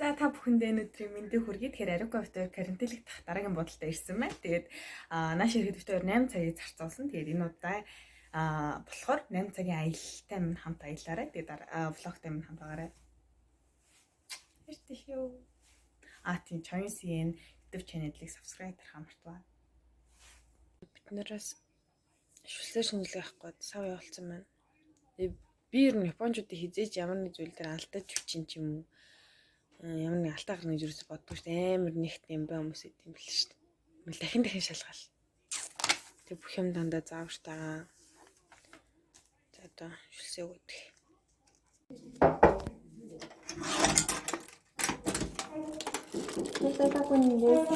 За, та бүхэндээ өнөөдрийн мэндийг хүргэе. Тэгэхээр Ариука бит хоёр карантинлагдах дараагийн буудалтай ирсэн байна. Тэгээд нааш ирэхэд бит хоёр 8 цагийг зарцуулсан. Тэгээд энэ удаа болохоор 8 цагийн аялалтай минь хамт аялаарай. Тэгээд vlog тай минь хамт байгаарай. Баяртай шүү. А тийм, Choin CN YouTube channel-ыг subscribe дарахаа мартваа. Бид нараас шүлсээр шинжилгээ авах гээд сав явуулсан байна. Тэгээ би ер нь японочдыг хизээж ямар нэг зүйл дээр алдаж хүчин ч юм уу ямар нэг алдаа гарна гэж юусоо боддгоо шүү дээ. Амар нэгт юм бай хүмүүс идэм бэл шүү дээ. Ингээл дахин дахин шалгаал. Тэг бүх юм дандаа заавартайгаа. За, одоо шүлсээ өгдөг. 携帯確認です。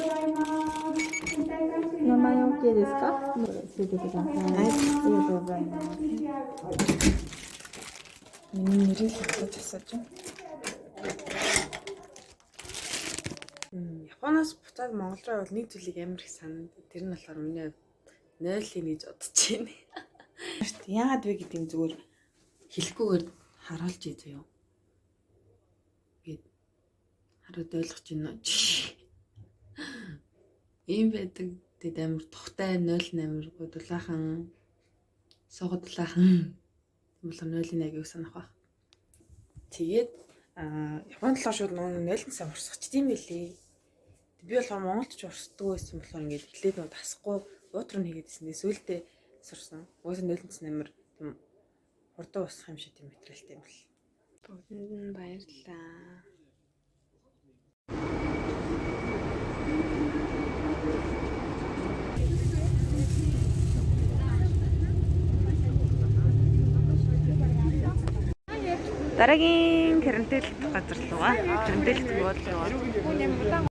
名前 OK ですか？教えてください。ありがとうございます。 Миний нэрийг л хадгалж асууж байна. Японоос буцаад Монгол руу явбал нэг зүйлийг амар их санана. Тэр нь болохоор миний хувьд 0 гэж бодож байна. Яагаад вэ гэдэг нь зүгээр хэлэхгүйгээр харуулж ий заяа. Гээд хараад ойлгож байна уу? Ийм байдаг. Тэгэд амар тухтай 0 амар гудулаахан суугдлаахан. Тийм болохоор 0-ын аяг санах байх. Тэгээд Японд болохоор шууд нөгөө 0-ын сайн урсгачд юм билий. Би болохоор Монголд ч урсдаг байсан болохоор ингээд эхлээд нөгөө тасахгүй уутар нь хийгээд ирсэн. Тэгээд сүүлдээ сурсан. Угаасаа 0-ын цэн амар тийм хурдан урсах юм шиг тийм материалтай юм бэл. Бүгдэнд нь баярлалаа. Дараагийн карантинлт газар руугаа. Карантинлт буудлын руугаа.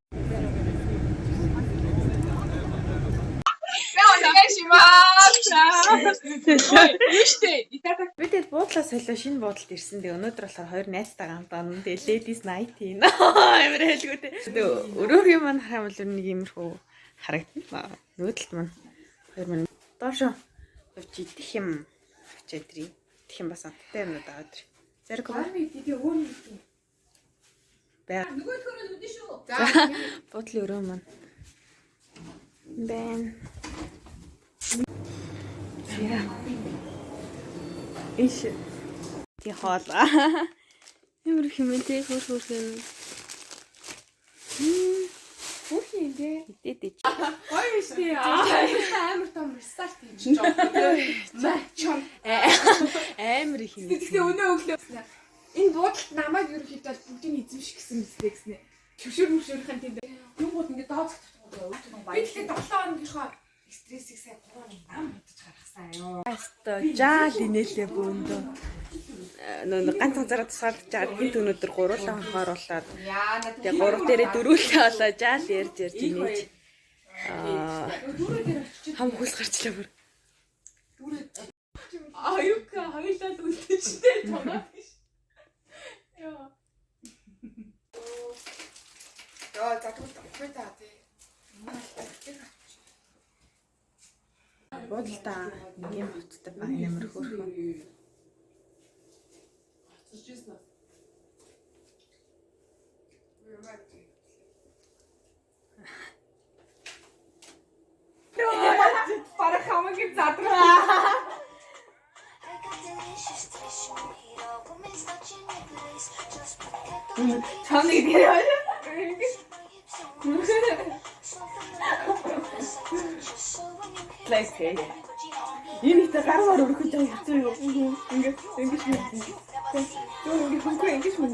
Би тэгээд буудлаа солио шинэ буудалд ирсэн. Тэгээ өнөөдөр болохоор хоёр найзтайгаа хамт орно. Тэгээ ladies night хийнэ. Амар хэлгүү те. Тэгээ өрөөгийн маань харах юм бол ер нь нэг иймэрхүү харагдана. Нөгөө талд маань хоёр маань доошо явж идэх юм авчаад ирье. Идэх юм бас амттай юмнууд аваад ирье. Зэрэг ба. Бай. За, буудлын өрөө маань. Бэн. За. Иш. Тий хоол. Ямар их юм бэ те, хөөр хөөрхөн. Бүх юм те. Идэд ич. Гоё шүү дээ. Амар том ресалт хийж байгаа. Мачон. Амар их юм. Тэгтээ өнөө өглөө. Энэ буудалд намайг ерөнхийдөө бол бүгдийг эзэмших гэсэн мэт гэснэ. Төвшөр мөвшөрхийн тийм. Юнгууд ингээд дооцох татгаа. Би тэгэхээр 7 хоногийнхоо стрессийг сайн 3 нам бодож гаргасан ёо. Баста жаал инээлээ бөөндөө. Нөө ганц ганцаараа тусгаарлаж байгаа гинт өнөөдөр гуруулаа хонхоруулаад Яа тэгээ гурав дээрээ дөрүүлээ болоо жаал ярьж ярьж инээж Дүүрээ дээр очиж хам хөлс гарчлаа бүр. аюука хоёлаа л үлдээжтэй тунаад гэж. Яа. Яа, за тэгвэл окей та тий. Буудалдаа нэг юм хувцтай байна, амар хөөрхөн. Хоцорч ирсэн үү? Бараг хамаагийн задраа. Чамыг дээр Лайк хей. Энэ ихтэй гар мар өргөж байгаа хэцүү юу? Ингээ ингэж мэн. Юу ингээ хөнгөө ингэж мэн.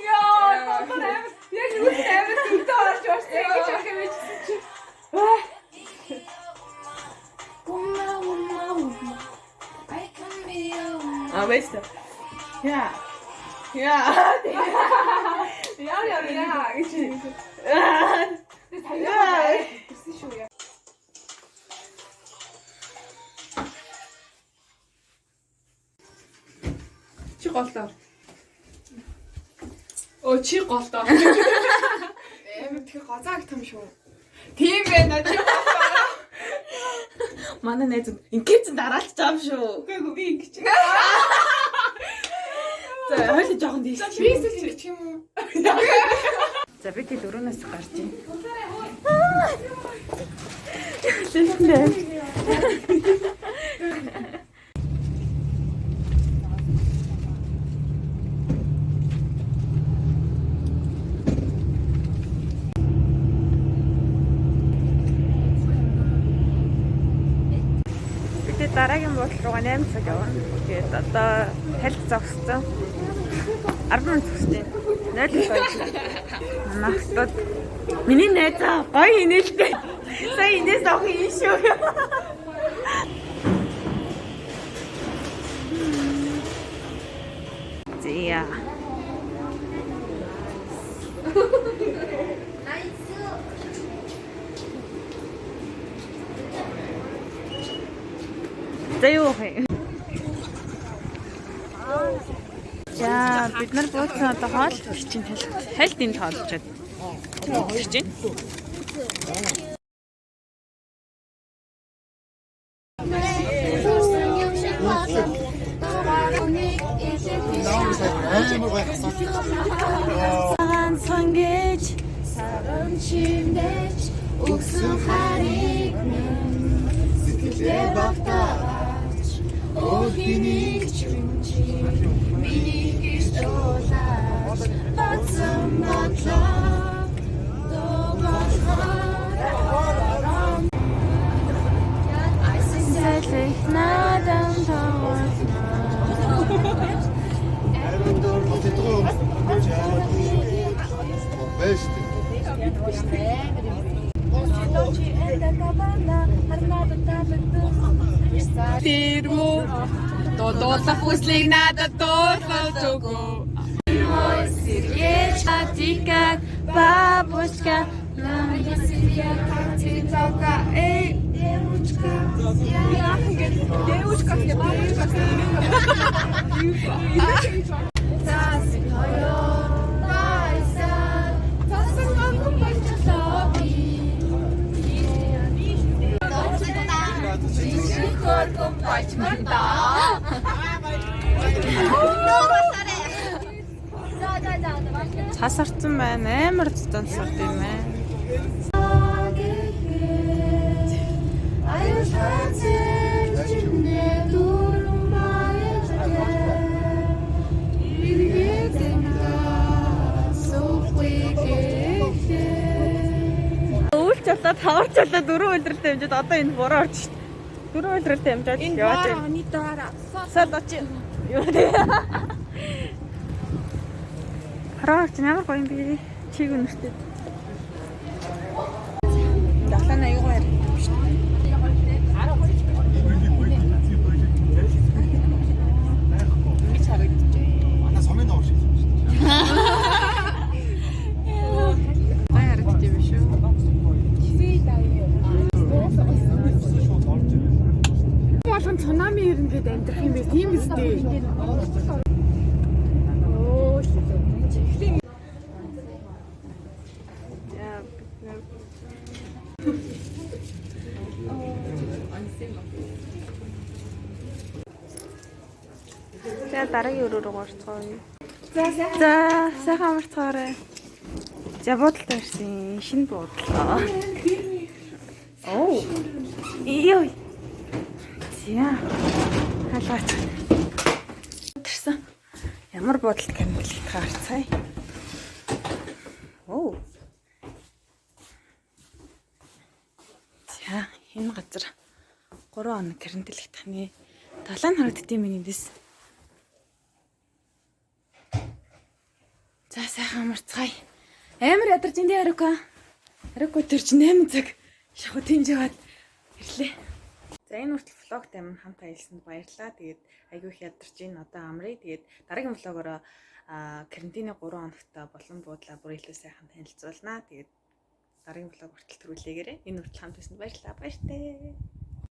Яа, одоо амар яг юу ч амар төвдөө орж орсон. Ингэж явах юм бичсэн чи. Ума ума ума. А баястай. Яа. Яа. Яа яа яа гэж. Би таяа ирсэн шүү яа. Чи голдоо. Оо, чи голдоо. Амар тэгэхээр гоцоо гэх юм шүү. Тийм байна, чи голдоо. Манай найз ингэж дараалж байгаа юм шүү. Үгүй ээ, би ингэж. За хойлоо жоохон тийш. Би эсвэл ингэж юм уу? За би тэд өрөөнөөс гарч ийн. Лэндэ. Бид дараагийн буудлын руугаа 8 цаг явна. Тэгээд одоо тальд зогссон. 10 минут зогсож байна. 0 гоё. Манайхтад миний найз гоё инээлтэй. Сая инээс авах юм шүү. Зя. За юу вэ? За бид нар бууцсан одоо хоол чинь хальт хальт энд хоолжоод ирж байна. Ганцхан гэж саран чимдэж өгсөн хариг минь сэтгэлээ багтаач өхинийг чүнчи миний гэрч дуулаач бодсон бодлоо дуугарах Сэлэх надан тоолно. Тэр үү? Дуулах хүслийг надад дуулах өгөө. Сергеч Атика бабушка Ламя семья Титока эй девочка Я Девушка, бабушка. Цас орцсон байна. Амар зузаан цас орд юм байна. Өвөлч болоод хаварч болоод дөрөв улиралтай хэмжээд одоо энэ бороо орж шít. Дөрөв улиралтай хэмжээд яваад байна. Оны дараа. Сал очи. Юу вэ? Хараа орч ямар гоё юм бэ? Чиг үнэртэй. Далайн аюугаа харагдав шүү дээ. Ингэж харагдаж байна. Сомын нуур шиг юм шүү дээ. Гоё харагдаж юм шүү. Шууд орж ирэл. Болгон цунами ирнэ гэд амьдрах юм бэ? Тийм үстэй. За бид нар За дараагийн өрөө рүү орцгоё. За сайхан амарцгаарай. За буудалтай ирсэн. Шинэ буудлаа. Оо. Йой. За. Халаач. Тэрсэн. Ямар буудалд камерлах харцгаая. Оо. За энэ газар 3 хоног карантинлах таны талаа нь харагддсан юм эндээс. За сайхан амарцгаая. Амар ядарч энд Харука. Харука тэр чинь 8 цаг шахуу тэнж яваад ирлээ. За энэ хүртэл влог тань хамт аялсанд баярлалаа. Тэгээд айгүй их ядарч ин одоо амрыг. Тэгээд дараагийн влогоороо карантины 3 хоногт болон буудлаа бүр илүү сайхан танилцуулнаа. Тэгээд дараагийн влог хүртэл төрүүлээгээрэй. Энэ хүртэл хамт байсанд баярлалаа. Баяртай.